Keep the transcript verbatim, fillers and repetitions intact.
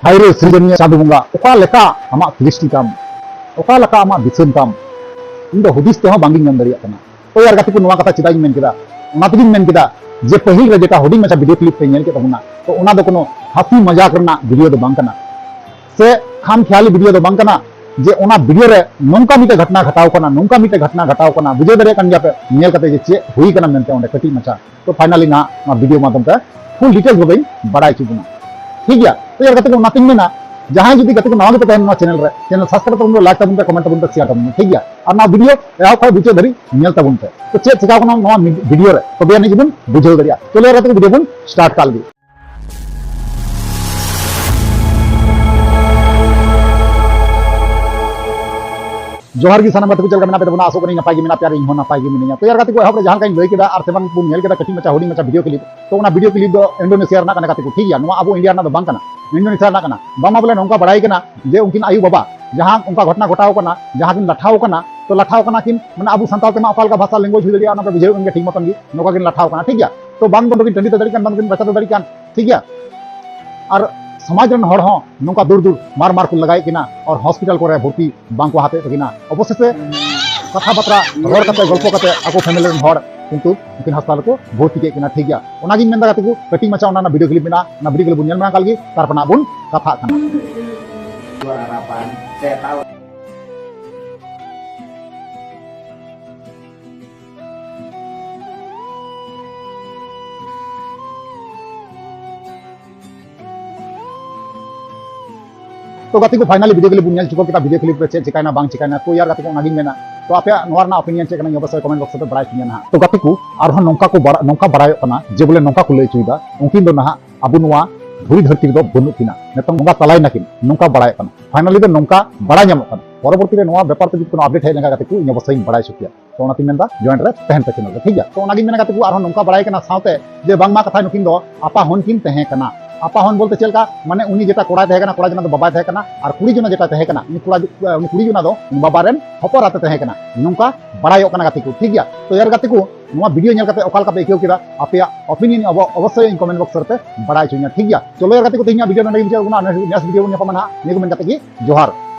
ᱦᱟᱭ ᱨᱮ ᱥᱤᱨᱡᱚᱱᱤᱭᱟᱹ ᱪᱟᱸᱫᱚ ᱵᱚᱸᱜᱟ, ᱚᱠᱟ ᱞᱮᱠᱟ ᱟᱢᱟᱜ ᱥᱨᱤᱥᱴᱤ ᱛᱟᱢ, ᱚᱠᱟ ᱞᱮᱠᱟ ᱟᱢᱟᱜ ᱫᱤᱥᱚᱢ ᱛᱟᱢ, ᱤᱧ ᱫᱚ ᱦᱩᱫᱤᱥ ᱛᱮᱦᱚᱸ ᱵᱟᱝ ᱤᱧ ᱧᱟᱢ ᱫᱟᱲᱮᱭᱟᱜ ᱠᱟᱱᱟ᱾ ᱛᱚ ᱭᱟᱨ ᱜᱟᱛᱮ ᱠᱚ, ᱱᱚᱣᱟ ᱠᱟᱛᱷᱟ ᱪᱮᱫᱟᱜ ᱤᱧ ᱢᱮᱱ ᱠᱮᱫᱟ? ᱚᱱᱟ ᱛᱮᱜᱤᱧ ᱢᱮᱱ ᱠᱮᱫᱟ ᱡᱮ ᱯᱟᱹᱦᱤᱞ ᱨᱮ ᱡᱮᱴᱟ ᱦᱩᱰᱤᱧ ᱢᱟᱪᱷᱟ ᱵᱷᱤᱰᱤᱭᱳ ᱠᱞᱤᱯ ᱯᱮ ᱧᱮᱞ ᱠᱮᱫ ᱛᱟᱵᱚᱱᱟ, ᱛᱚ ᱚᱱᱟ ᱫᱚ ᱠᱳᱱᱳ ᱦᱟᱹᱥᱤ ᱢᱟᱡᱟᱠ ᱨᱮᱱᱟᱜ ᱵᱷᱤᱰᱤᱭᱳ ᱫᱚ ᱵᱟᱝ ᱠᱟᱱᱟ, ᱥᱮ ᱠᱷᱟᱢ ᱠᱷᱮᱭᱟᱞᱤ ᱵᱷᱤᱰᱤᱭᱳ ᱫᱚ ᱵᱟᱝ ᱠᱟᱱᱟ᱾ ᱡᱮ ᱚᱱᱟ ᱵᱷᱤᱰᱤᱭᱳ ᱨᱮ ᱱᱚᱝᱠᱟ ᱢᱤᱫᱴᱮᱡ ᱜᱷᱚᱴᱱᱟ ᱜᱷᱟᱴᱟᱣ ᱠᱟᱱᱟ, ᱱᱚᱝᱠᱟ ᱢᱤᱫᱴᱮᱡ ᱜᱷᱚᱴᱱᱟ ᱜᱷᱟᱴᱟᱣ ᱠᱟᱱᱟ, ᱵᱩᱡᱷᱟᱹᱣ ᱫᱟᱲᱮᱭᱟᱜ ᱠᱟᱱ ᱜᱮᱭᱟ ᱯᱮ ᱧᱮᱞ ᱠᱟᱛᱮ ᱡᱮ ᱪᱮᱫ ᱦᱩᱭ ᱠᱟᱱᱟ ᱢᱮᱱᱛᱮ ᱚᱸᱰᱮ ᱠᱟᱹᱴᱤᱡ ᱢᱟᱪᱷᱟ᱾ ᱛᱚ ᱯᱷᱟᱭᱱᱟᱞᱤ ᱱᱟᱦᱟᱜ ᱱᱚᱣᱟ ᱵᱷᱤᱰᱤᱭᱳ ᱢᱟᱫᱽᱫᱷᱚᱢ ᱛᱮ ᱯᱷᱩᱞ ᱰᱤᱴᱮᱞᱥ ᱵᱷᱟᱵᱮᱧ ᱵᱟᱲᱟᱭ ᱦᱚᱪᱚ ᱵᱚᱱᱟ, ᱴᱷᱤᱠ ᱜᱮᱭᱟ? ᱛᱚ ᱭᱟᱨ ᱜᱟᱛᱮ ᱠᱚ, ᱚᱱᱟᱛᱤᱧ ᱢᱮᱱᱟ, ᱡᱟᱦᱟᱸᱭ ᱡᱩᱫᱤ ᱜᱟᱛᱮ ᱠᱚ ᱱᱟᱣᱟ ᱜᱮᱯᱮ ᱛᱟᱦᱮᱱ ᱱᱚᱣᱟ ᱪᱮᱱᱮᱞ ᱨᱮ, ᱪᱮᱱᱮᱞ ᱥᱟᱵᱥᱠᱨᱟᱭᱤᱵ ᱛᱟᱵᱚᱱ ᱯᱮ, ᱞᱟᱭᱤᱠ ᱛᱟᱵᱚᱱ ᱯᱮ, ᱠᱚᱢᱮᱱᱴ ᱛᱟᱵᱚᱱ ᱯᱮ, ᱥᱮᱭᱟᱨ ᱛᱟᱵᱚᱱ ᱯᱮ, ᱴᱷᱤᱠ ᱜᱮᱭᱟ? ᱟᱨ ᱱᱚᱣᱟ ᱵᱷᱤᱰᱤᱭᱳ ᱮᱦᱚᱵ ᱠᱷᱚᱱ ᱢᱩᱪᱟᱹᱫ ᱫᱷᱟᱹᱵᱤᱡ ᱧᱮᱞ ᱛᱟᱵᱚᱱ ᱯᱮ᱾ ᱛᱚ ᱪᱮᱫ ᱪᱮᱠᱟᱣ ᱠᱟᱱᱟ ᱱᱚᱣᱟ ᱢᱤ-, ᱵᱷᱤᱰᱤᱭᱳ ᱨᱮ, ᱛᱚᱵᱮ ᱟᱹᱱᱤᱡ ᱜᱮᱵᱚᱱ ᱵᱩᱡᱷᱟᱹᱣ ᱫᱟᱲᱮᱭᱟᱜᱼᱟ᱾ ᱛᱚ ᱞᱟᱹᱭ ᱠᱟᱛᱮ ᱵᱷᱤᱰᱤᱭᱳ ᱵᱚᱱ ᱥᱴᱟᱨᱴ ᱠᱟᱜ ᱞᱮᱜᱮ᱾ ᱡᱚᱦᱟᱨ ᱜᱮ ᱥᱟᱱᱟᱢ ᱜᱟᱛᱮ ᱠᱚ, ᱪᱮᱫ ᱞᱮᱠᱟ ᱢᱮᱱᱟᱜ ᱯᱮ ᱛᱟᱵᱚᱱᱟ? ᱟᱥᱚᱜ ᱠᱟᱹᱱᱟᱹᱧ ᱱᱟᱯᱟᱭ ᱜᱮ ᱢᱮᱱᱟᱜ ᱯᱮᱭᱟ ᱟᱨ ᱤᱧ ᱦᱚᱸ ᱱᱟᱯᱟᱭ ᱜᱮ ᱢᱤᱱᱟᱹᱧᱟ᱾ ᱛᱚ ᱭᱟᱨ ᱜᱟᱛᱮ ᱠᱚ, ᱮᱦᱚᱵ ᱨᱮ ᱡᱟᱦᱟᱸ ᱞᱮᱠᱟᱧ ᱞᱟᱹᱭ ᱠᱮᱫᱟ ᱟᱨ ᱥᱮ ᱵᱟᱝ ᱵᱚᱱ ᱧᱮᱞ ᱠᱮᱫᱟ ᱠᱟᱹᱴᱤᱡ ᱢᱟᱪᱷᱟ ᱦᱩᱰᱤᱧ ᱢᱟᱪᱷᱟ ᱵᱷᱤᱰᱤᱭᱳ ᱠᱞᱤᱯ, ᱛᱚ ᱚᱱᱟ ᱵᱷᱤᱰᱤᱭᱳ ᱠᱞᱤᱯ ᱫᱚ ᱤᱱᱰᱳᱱᱮᱥᱤᱭᱟ ᱨᱮᱱᱟᱜ ᱠᱟᱱᱟ ᱜᱟᱛᱮ ᱠᱚ, ᱴᱷᱤᱠ ᱜᱮᱭᱟ? ᱱᱚᱣᱟ ᱟᱵᱚ ᱤᱱᱰᱤᱭᱟ ᱨᱮᱱᱟᱜ ᱫᱚ ᱵᱟᱝ ᱠᱟᱱᱟ, ᱤᱱᱰᱳᱱᱮᱥᱤᱭᱟ ᱨᱮᱱᱟᱜ ᱠᱟᱱᱟ᱾ ᱵᱟᱝᱢᱟ ᱵᱚᱞᱮ ᱱᱚᱝᱠᱟ ᱵᱟᱲᱟᱭ ᱠᱟᱱᱟ ᱡᱮ ᱩᱱᱠᱤᱱ ᱟᱭᱳ ᱵᱟᱵᱟ ᱡᱟᱦᱟᱸ ᱚᱱᱠᱟ ᱜᱷᱚᱴᱱᱟ ᱜᱷᱚᱴᱟᱣ ᱠᱟᱱᱟ, ᱡᱟᱦᱟᱸ ᱠᱤᱱ ᱞᱟᱴᱷᱟᱣ ᱠᱟᱱᱟ, ᱛᱚ ᱞᱟᱴᱷᱟᱣ ᱠᱟᱱᱟ ᱠᱤᱱ, ᱢᱟᱱᱮ ᱟᱵᱚ ᱥᱟᱱᱛᱟᱲ ᱛᱮᱢᱟ ᱚᱠᱟ ᱞᱮᱠᱟ ᱵᱷᱟᱥᱟ ᱞᱮᱝᱜᱩᱭᱮᱡᱽ ᱦᱩᱭ ᱫᱟᱲᱮᱭᱟᱜᱼᱟ, ᱚᱱᱟ ᱯᱮ ᱵᱩᱡᱷᱟᱹᱣ ᱠᱟᱱ ᱜᱮᱭᱟ, ᱴᱷᱤᱠ ᱢᱚᱛᱚᱱ ᱜᱮ ᱱᱚᱝᱠᱟ ᱠᱤᱱ ᱞᱟᱴᱷᱟᱣ ᱠᱟᱱᱟ, ᱴᱷᱤᱠ ᱜᱮᱭᱟ? ᱛᱚ ᱵᱟᱝ ᱫᱚ ᱵᱟᱹᱠᱤᱱ ᱴᱟᱺᱰᱤ ᱛᱮ ᱫᱟᱲᱮᱭᱟᱜ ᱠᱟᱱ, ᱵᱟᱝ ᱫᱚᱠᱤᱱ ᱨᱟᱪᱟ ᱛᱮ ᱫᱟᱲᱮᱭᱟᱜ ᱠᱟᱱ, ᱴᱷᱤᱠ ᱜᱮᱭᱟ? ᱟᱨ ᱥᱚᱢᱟᱡᱽ ᱨᱮᱱ ᱦᱚᱲ ᱦᱚᱸ ᱱᱚᱝᱠᱟ ᱫᱩᱨ ᱫᱩᱨ ᱢᱟᱨ ᱢᱟᱨ ᱠᱚ ᱞᱟᱜᱟᱭᱮᱫ ᱠᱤᱱᱟ, ᱟᱨ ᱦᱚᱥᱯᱤᱴᱟᱞ ᱠᱚᱨᱮ ᱵᱷᱚᱨᱛᱤ ᱵᱟᱝ ᱠᱚ ᱦᱟᱛᱟᱣᱮᱫ ᱛᱟᱹᱠᱤᱱᱟ᱾ ᱚᱵᱚᱥᱮᱥᱮ ᱠᱟᱛᱷᱟ ᱵᱟᱛᱨᱟ ᱨᱚᱲ ᱠᱟᱛᱮ, ᱜᱚᱞᱯᱚ ᱠᱟᱛᱮ ᱟᱠᱚ ᱯᱷᱮᱢᱤᱞᱤ ᱨᱮᱱ ᱦᱚᱲ ᱠᱤᱱᱛᱩ ᱩᱱᱠᱤᱱ ᱦᱟᱥᱯᱟᱛᱟᱞ ᱨᱮᱠᱚ ᱵᱷᱚᱨᱛᱤ ᱠᱮᱫ ᱠᱤᱱᱟ, ᱴᱷᱤᱠ ᱜᱮᱭᱟ? ᱚᱱᱟᱜᱤᱧ ᱢᱮᱱᱫᱟ ᱜᱟᱛᱮ ᱠᱚ, ᱠᱟᱹᱴᱤᱡ ᱢᱟᱪᱷᱟ ᱚᱱᱟ ᱨᱮᱱᱟᱜ ᱵᱷᱤᱰᱤᱭᱳ ᱠᱞᱤᱯ ᱢᱮᱱᱟᱜᱼᱟ, ᱚᱱᱟ ᱵᱷᱤᱰᱤᱭᱳ ᱠᱞᱤᱯ ᱵᱚᱱ ᱧᱮᱞ ᱢᱟᱲᱟᱝ ᱠᱟᱜ ᱞᱮᱜᱮ, ᱛᱟᱨᱯᱚᱨ ᱱᱟᱜ ᱵᱚᱱ ᱠᱟᱛᱷᱟᱜ ᱠᱟᱱᱟ᱾ ᱛᱚ ᱜᱟᱛᱮ ᱠᱚ, ᱯᱷᱟᱭᱱᱟᱞᱤ ᱵᱷᱤᱰᱤᱭᱳ ᱠᱞᱤᱯ ᱵᱚᱱ ᱧᱮᱞ ᱪᱩᱠᱟᱹᱣ ᱠᱮᱫᱟ, ᱵᱷᱤᱰᱤᱭᱳ ᱠᱞᱤᱯ ᱨᱮ ᱪᱮᱫ ᱪᱤᱠᱟᱭᱱᱟ ᱵᱟᱝ ᱪᱤᱠᱟᱭᱱᱟ᱾ ᱛᱚ ᱭᱟᱨ ᱜᱟᱛᱮ ᱠᱚ, ᱚᱱᱟᱜᱤᱧ ᱢᱮᱱᱟ, ᱛᱚ ᱟᱯᱮᱭᱟᱜ ᱱᱚᱣᱟ ᱨᱮᱱᱟᱜ ᱚᱯᱤᱱᱤᱭᱚᱱ ᱪᱮᱫ ᱠᱟᱱᱟ, ᱤᱧ ᱚᱵᱚᱥᱥᱳᱭ ᱠᱚᱢᱮᱱᱴ ᱵᱚᱠᱥ ᱨᱮ ᱵᱟᱲᱟᱭ ᱦᱚᱪᱚᱧᱟ ᱱᱟᱦᱟᱜ᱾ ᱛᱚ ᱜᱟᱛᱮ ᱠᱚ, ᱟᱨᱦᱚᱸ ᱱᱚᱝᱠᱟ ᱠᱚ ᱵᱟᱲᱟ-, ᱱᱚᱝᱠᱟ ᱵᱟᱲᱟᱭᱚᱜ ᱠᱟᱱᱟ ᱡᱮ ᱵᱚᱞᱮ ᱱᱚᱝᱠᱟ ᱠᱚ ᱞᱟᱹᱭ ᱦᱚᱪᱚᱭᱮᱫᱟ, ᱩᱱᱠᱤᱱ ᱫᱚ ᱱᱟᱦᱟᱜ ᱟᱵᱚ ᱱᱚᱣᱟ ᱫᱷᱩᱲᱤ ᱫᱷᱟᱹᱨᱛᱤ ᱨᱮᱫᱚ ᱵᱟᱹᱱᱩᱜ ᱠᱤᱱᱟ, ᱱᱤᱛᱚᱝ ᱵᱚᱸᱜᱟ ᱛᱟᱞᱟᱭ ᱱᱟᱠᱤᱱ, ᱱᱚᱝᱠᱟ ᱵᱟᱲᱟᱭᱚᱜ ᱠᱟᱱᱟ᱾ ᱯᱷᱟᱭᱱᱟᱞᱤ ᱫᱚ ᱱᱚᱝᱠᱟ ᱵᱟᱲᱟᱭ ᱧᱟᱢᱚᱜ ᱠᱟᱱᱟ᱾ ᱯᱚᱨᱚᱵᱚᱨᱛᱤ ᱨᱮ ᱱᱚᱣᱟ ᱵᱮᱯᱟᱨ ᱛᱮ ᱡᱩᱫᱤ ᱠᱳᱱᱳ ᱟᱯᱰᱮᱴ ᱦᱮᱡ ᱞᱮᱱᱠᱷᱟᱱ ᱜᱟᱛᱮ ᱠᱚ, ᱤᱧ ᱚᱵᱚᱥᱥᱳᱭ ᱤᱧ ᱵᱟᱲᱟᱭ ᱦᱚᱪᱚ ᱯᱮᱭᱟ᱾ ᱛᱚ ᱚᱱᱟᱛᱤᱧ ᱢᱮᱱᱫᱟ, ᱡᱚᱭᱮᱱᱴ ᱨᱮ ᱛᱟᱦᱮᱱ ᱯᱮ ᱪᱮᱱᱮᱞ ᱨᱮ, ᱴᱷᱤᱠ ᱜᱮᱭᱟ? ᱛᱚ ᱚᱱᱟᱜᱤᱧ ᱢᱮᱱᱟ ᱜᱟᱛᱮ ᱠᱚ, ᱟᱨᱦᱚᱸ ᱱᱚᱝᱠᱟ ᱵᱟᱲᱟᱭ ᱠᱟᱱᱟ ᱥᱟᱶᱛᱮ ᱡᱮ ᱵᱟᱝᱢᱟ ᱠᱟᱛᱷᱟ ᱱᱩᱠᱤᱱ ᱫᱚ ᱟᱯᱟ ᱦᱚᱱ ᱠᱤᱱ ᱛᱟᱦᱮᱸ ᱠᱟᱱᱟ᱾ ᱟᱯᱟᱦᱚᱱ ᱵᱚᱞᱛᱮ ᱪᱮᱫ ᱞᱮᱠᱟ? ᱢᱟᱱᱮ ᱩᱱᱤ ᱡᱮᱴᱟ ᱠᱚᱲᱟᱭ ᱛᱟᱦᱮᱸ ᱠᱟᱱᱟ, ᱠᱚᱲᱟ ᱡᱚᱱᱟ ᱫᱚ ᱵᱟᱵᱟᱭ ᱛᱟᱦᱮᱸ ᱠᱟᱱᱟ, ᱟᱨ ᱠᱩᱲᱤ ᱡᱚᱱᱟ ᱡᱮᱴᱟ ᱛᱟᱦᱮᱸ ᱠᱟᱱᱟ, ᱩᱱᱤ ᱠᱚᱲᱟ ᱩᱱᱤ ᱠᱩᱲᱤ ᱡᱚᱱᱟ ᱫᱚ ᱩᱱᱤ ᱵᱟᱵᱟ ᱨᱮᱱ ᱦᱚᱯᱚᱱ ᱮᱨᱟᱛᱮ ᱛᱟᱦᱮᱸ ᱠᱟᱱᱟ, ᱱᱚᱝᱠᱟ ᱵᱟᱲᱟᱭᱚᱜ ᱠᱟᱱᱟ ᱜᱟᱛᱮ ᱠᱚ, ᱴᱷᱤᱠ ᱜᱮᱭᱟ? ᱛᱚ ᱭᱟᱨ ᱜᱟᱛᱮ ᱠᱚ, ᱱᱚᱣᱟ ᱵᱷᱤᱰᱤᱭᱳ ᱧᱮᱞ ᱠᱟᱛᱮ ᱚᱠᱟ ᱞᱮᱠᱟ ᱯᱮ ᱟᱹᱭᱠᱟᱹᱣ ᱠᱮᱫᱟ? ᱟᱯᱮᱭᱟᱜ ᱚᱯᱤᱱᱤᱭᱚᱱ ᱚᱵᱚ-, ᱚᱵᱚᱥᱥᱳᱭ ᱤᱧ ᱠᱚᱢᱮᱱᱴ ᱵᱚᱠᱥ ᱨᱮᱯᱮ ᱵᱟᱲᱟᱭ ᱦᱚᱪᱚᱧᱟ, ᱴᱷᱤᱠ ᱜᱮᱭᱟ? ᱪᱚᱞᱚ ᱭᱟᱨ ᱜᱟᱛᱮ ᱠᱚ, ᱛᱮᱦᱮᱧᱟᱜ ᱵᱷᱤᱰᱤᱭᱳ ᱱᱚᱰᱮ ᱜᱮ ᱢᱩᱪᱟᱹᱫ ᱠᱟᱱᱟ᱾ ᱱᱮᱠᱥᱴ ᱵᱷᱤᱰᱤᱭᱳ ᱵᱚᱱ ᱧᱟᱯᱟᱢᱟ ᱱᱟᱦᱟᱜ, ᱱᱤᱭᱟᱹ ᱠᱚ ᱢᱮᱱ ᱠᱟᱛᱮ ᱜᱮ ᱡᱚᱦᱟᱨ᱾